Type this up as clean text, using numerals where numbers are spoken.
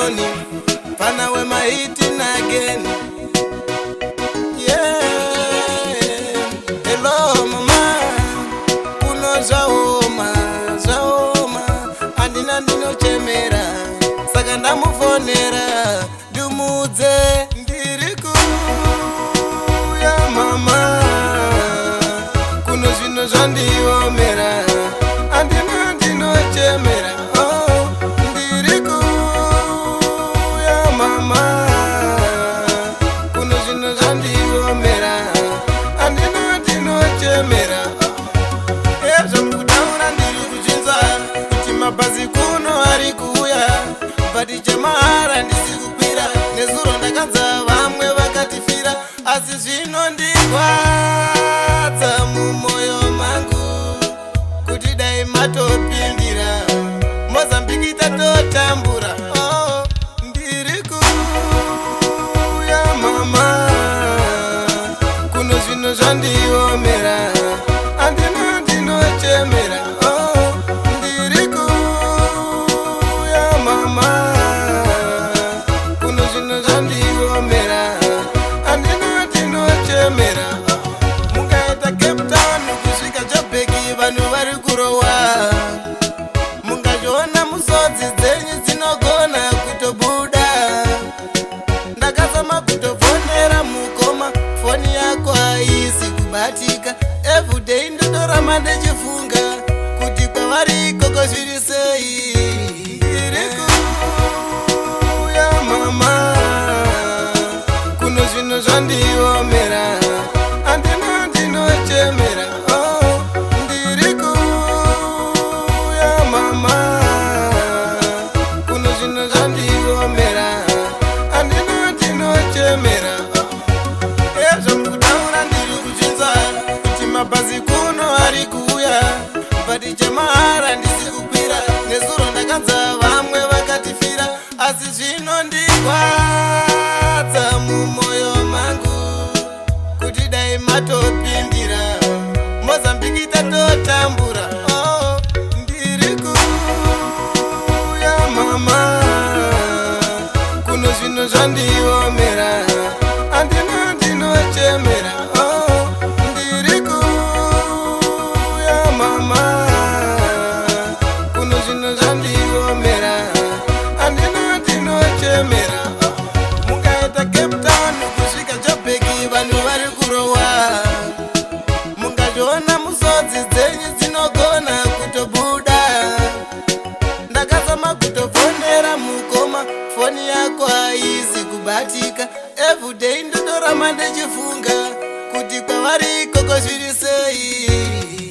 Joni, pana wemaiti nageni. Yeah. Hello mama, kuno zvaoma zvaoma, handina ndinochemera, saka ndamufonera ndimudze ndiri kuuya mama, kuno zvinhu zvandiomera, handina ndinochemera. Oh, ndiri kuuya mama, kuno zvinhu zvandiomera, handina ndinochemera. Ezvamukutaura ndiri kuchinzwa kuti mabhazi kuno ari kuuya, but chemahara ndisi kukwira. Nezuro ndakanza vamwe vakatifira, asi zvinondirwadza mumwoyo mangu kuti dai matopindira Mozambiki, tatotambura. Oh, ndiri kuuya mama, kuno zvinhu zvandiomera, handina ndinochemera. Oh, ndiri kuuya mama, kuno zvinhu zvandiomera, handina ndinochemera. Mukaita Cape Town kusvika Joburg, vanhu vari kurowa, mungazviona, musodzi dzenyu dzinogona kutobuda. Ndakazama kutofonera mukoma, foni yako haisi kubatika. Everyday ndotoramba ndichifunga kuti kwavari ikoko zviri sei. Ndiri kuuya mama, kuno zvinhu zvandiomera, handina ndinochemera. Oh, ndiri kuuya mama, kuno zvinhu zvandiomera, handina ndinochemera. Ezvamukutaura ndiri kuchinzwa kuti mabhazi kuno ari kuuya, but chemahara ndisi kukwira. Nezuro ndakanza vamwe vakatifira, asi zvinondirwadza mumwoyo mangu kuti dai matopindira Mozambiki, tatotambura. Oh, ndiri kuuya mama, kuno zvinhu zvandiomera, handina ndinochemera. Oh, ndiri kuuya mama, kuno zvinhu zvandiomera, handina ndinochemera. Mukaita Cape Town kusvika Joburg, vanhu vari kurowa, mungazviona, musodzi dzenyu dzinogona kutobuda. Ndakazama kutofonera mukoma, foni yako haisi kubatika. Everyday ndotoramba ndichifunga kuti kwavari ikoko zviri sei.